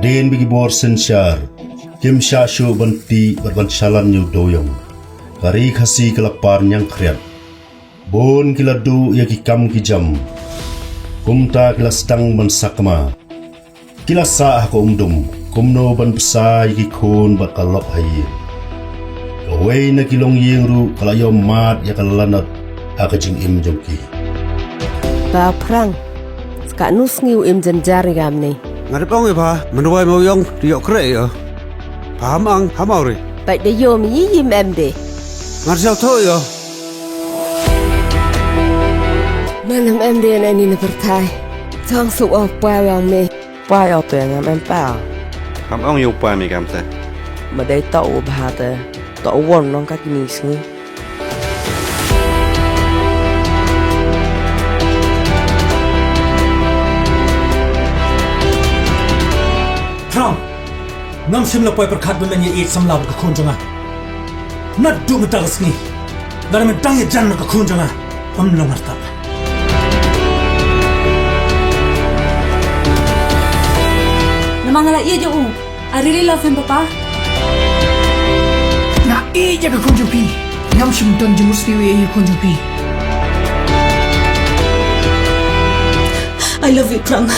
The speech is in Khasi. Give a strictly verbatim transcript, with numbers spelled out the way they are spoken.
Dien ba ki bor synshar kim shah shuh ban tih bad ban shalan ïa u dewïong, ka ri Khasi ka la par ñiangkhriat. Bun ki la duh ïa ki kam ki jam, kumta ki la sdang ban sakma. Ki la sah ha ka umdum kumno ban bsa ïa ki khun bad ka lok ha ïing. Kawei na ki longïing ruh ka la ïoh mad ïa ka lanot ha ka jingim jong ki. Ba Phrang, sa katno sngi u im jynjar ïa ngi? Nga dep ong ïa pha, mynta wai ma u ïong, te ïoh kreh ïa. Pha ham ang, ham awri. Bad da ïoh mi yi yim em de. Nga sngewthuh ïa. Mynta em de na ni na pyrthai. Jong su o pa yang me. Pa ïa te ngam em pa. Ham ong ïa u pa mi kam te. Ma dei to u bha te. To u won nong ka kini sngi. Phrang, ngam shym la poi pyrkhat ba men ïa ïeit samla bad ka khun jong nga. Naduh mynta ka sngi, lada men dang ïajan bad ka khun jong nga, ym long artat. Namar nga la ïeit ïa u. I really love him, Papa. Nga ïeit ïa ka khun jong phi. Ngam shym don jingmut sniew ïa ka khun jong phi. I love you, Phrang.